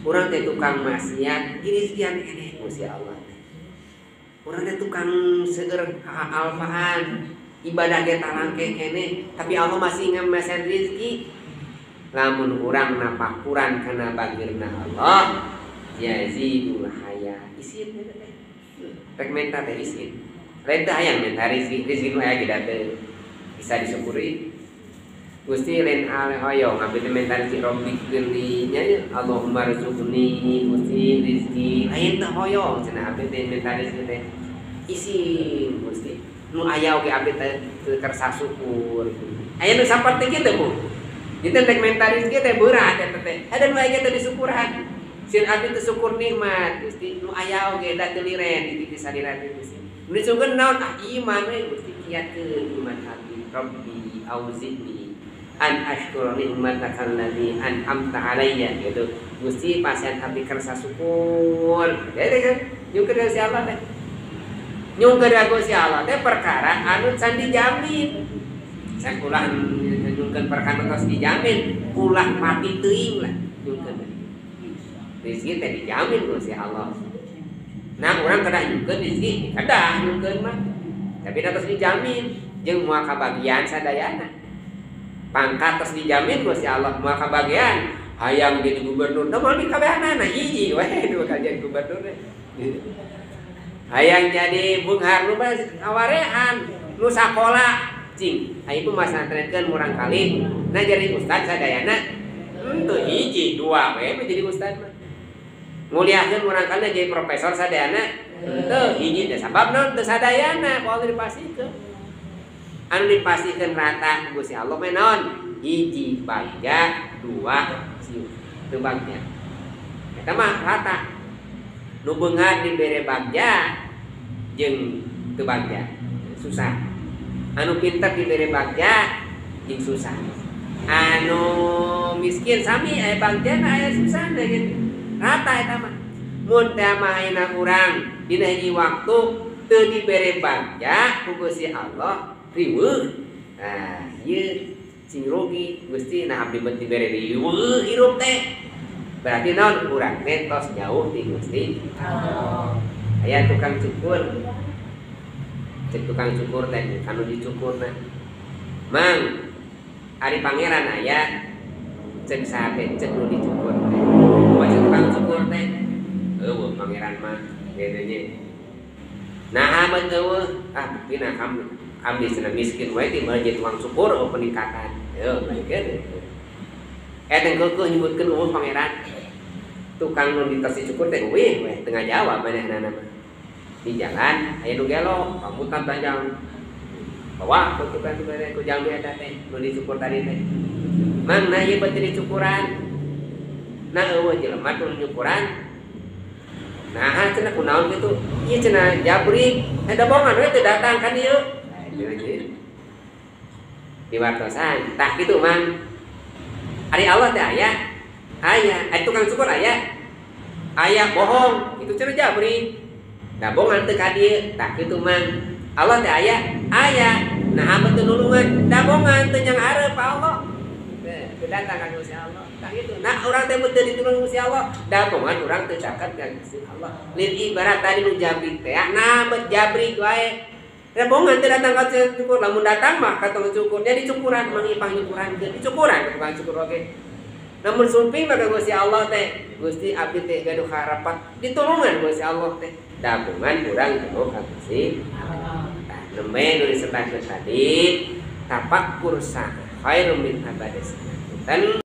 Urang teh tukang maksiat dirizkian keneh ku si Allah teh. Urang teh tukang seueur alfaan ibadah ge talangke keneh tapi Allah masih ngamasihan rezeki. Lamun urang napakuran kana bagirna Allah yazidul haya isin eta teh. Rek menta teh isin. Lain teh hayang menta rezeki, rezeki nu aya ge teu bisa disyukuri. Gusti lain hoyong abdi teh menta rezeki Rabbi firli nya Allahumma rzuqni Gusti rezeki lain teh hoyong cenah abdi teh menta rezeki teh isin Gusti nu aya oge abdi teh teu kersa syukur. Aya nu saperti kitu Bu. Dinten rek menta rezeki teh berat eta teh. Ada nu aya teh disyukuran. Sieun abdi teh syukur nikmat Gusti nu aya oge da teu liren di salira teh Gusti. Nu disukeun naon ah iman we Gusti kiatkeun iman abdi Rabbi auzi'ni an ashkura ni'mataka allati an'amta alayya gitu. Gusti pasien abdi kersa syukur. Jadi kan nyungkeun ka si Allah teh. Nyungkeun ka si Allah teh perkara anu can dijamin. Sakulah nyungkeun perkara tos dijamin, ulah mati teuing lah nyungkeun. Rezeki teh dijamin ku si Allah. Nah, urang kedah nyungkeun rezeki, kedah nyungkeun mah. Tapi da tos dijamin jeung moal kabagian sadayana. Pangkat tos dijamin ku si Allah moal kabagian. Hayang jadi gubernur, da moal dikabehanana hiji we nu bakal jadi gubernur teh. Hayang jadi beunghar nu awarehan, nu sakola cing. Aya mah masantrenkeun murang kali, nah jadi ustad sadayana henteu hiji dua we jadi ustad mah. Nguliahkeun murang kali jadi profesor sadayana henteu hiji teh sabab naon teu sadayana ku Allah dipasihkeun. Anu dipasihkeun rata ku Gusti Allah mah naon? Hiji bagja, dua siu. Teu bagja. Eta mah rata. Nu beunghar dibere bagja jeung teu bagja. Susah. Anu pinter dibere bagja jeung susah. Anu miskin sami aya bagjana aya susahna gitu. Rata eta mah. Mun teh mah ayeuna urang dina hiji waktu teu dibere bagja ku Gusti Allah riweuh. Nah, ieu sing rugi Gusti nah abdi mah dibere riweuh hirup teh. Berarti naon urang teh tos jauh ti Gusti Allah. Aya tukang cukur. Cek tukang cukur teh kanu dicukurna. Mang, ari pangeran aya cek saha teh cek nu dicukur teh. Cek tukang cukur teh eueuh pangeran mah kitu nya. Nah, amat eueuh ah buktina abdi cenah miskin wae ti mah jadi tukang cukur eueuh peningkatan. Heuh baikeun. Eta keukeuh nyebutkeun eueuh pangeran. Tukang nu ditos dicukur teh eueuh we teu ngajawab manehna mah. Di jalan aya nu gelo, rambutan panjang. Bawa ku tukang cukur teh ku jambi eta teh nu dicukur tadi teh. Mang nah ieu beuti dicukuran. Nah eueuh jelema nu nyukuran. Nah cenah kunaon kitu? Ieu cenah jabrik, da bongan we teu datang ka dieu. Diwartosan, tah kitu Mang. Ari Allah teh aya. Aya, ari tukang cukur aya. Aya bohong, itu cenah jabrik. Da bongan teu ka dieu, tah kitu Mang. Allah teh aya, aya. Nah teu nulungan, da bongan teu nyang hareup Allah. Teu datang ka Gusti Allah. Tah kitu. Nah urang teh teu ditulung Gusti Allah, da bongan urang teu caket ka Gusti Allah. Lin ibarat tadi nu jabrik teh, nah bet jabrik wae. Da bongan teu datang ka cukur, lamun datang mah ka tukang cukur. Jadi cukuran mangipang nyukuran teu dicukuran ka tukang cukur oge. Namun sumping mah ka Gusti Allah teh, Gusti abdi teh gaduh harapan ditulungan Gusti Allah teh. Da bongan urang teu ka Gusti Allah. Tah nembe nu disebutkeun tadi tafakur sa khairum min abadis. Dan